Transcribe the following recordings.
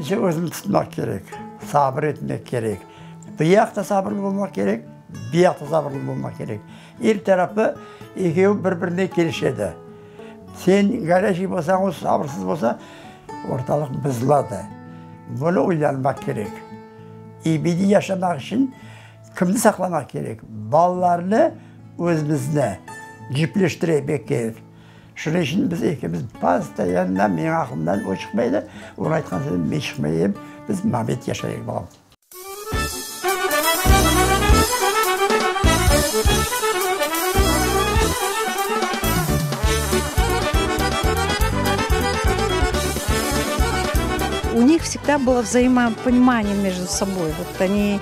Birinci özüni tutmaq kerek, sabır etmek kerek. Bu yaqta sabırlı olmaq kerek, bu yaqta sabırlı olmaq kerek. Er tarafı ekevi bir-birine kelişedi. Sen gorâçiy bolsañ, o sabırsız bolsa, ortalıq buzuladı. Bunı oylanmaq kerek. Ebediy yaşamaq içün kimni saqlamaq kerek? Balalarnı, özümizni cipleştirmek kerek. Şunıñ içün biz ekimiz postoyanno menim aqlımdan o çıqmaydı, onıñ aytqan sözünden men çıqmayım, biz mabet yaşayıq, balam. У них всегда было взаимопонимание между собой. Вот они,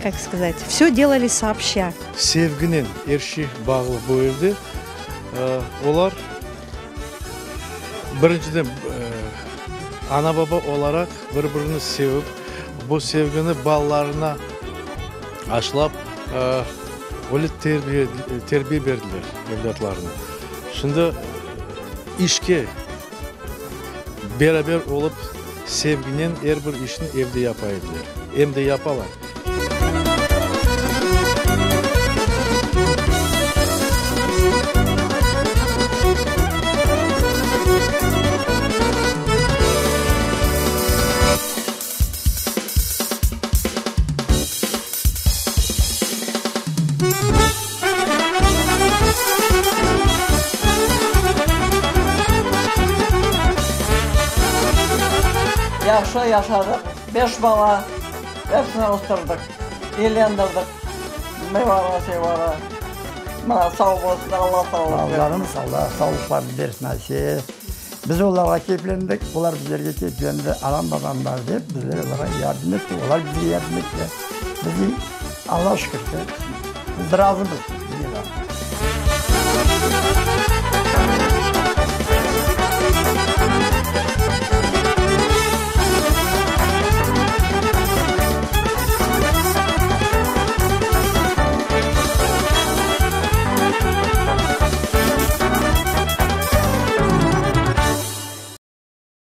как сказать, все делали сообща. Sevginen er şey bağlı bu evde. Olar, birinciden, ana-baba olaraq bir-birini sevip, bu sevgini balalarına aşlap, öyle terbiye berdiler evlâtlarına. Şimdi işke beraber olıp, sevginen er bir işni evde yapa ediler, em de yapalar. Yahşı yaşadıq, beş bala. Epsini östürdik, evlendirdik, meyvara, şeyvara. Mına, sağ bolsun, Alla sağlıq bersin. Balalarımız Alla sağlıqlarını bersin, Asiye. Biz olarğa keyflendik, olar bizlerge keyflendi. Anam, babam bar dep, bizler olarğa yardım ettik, olar bizge yardım ettiler. Biz Alla şükür ki, biz razımız.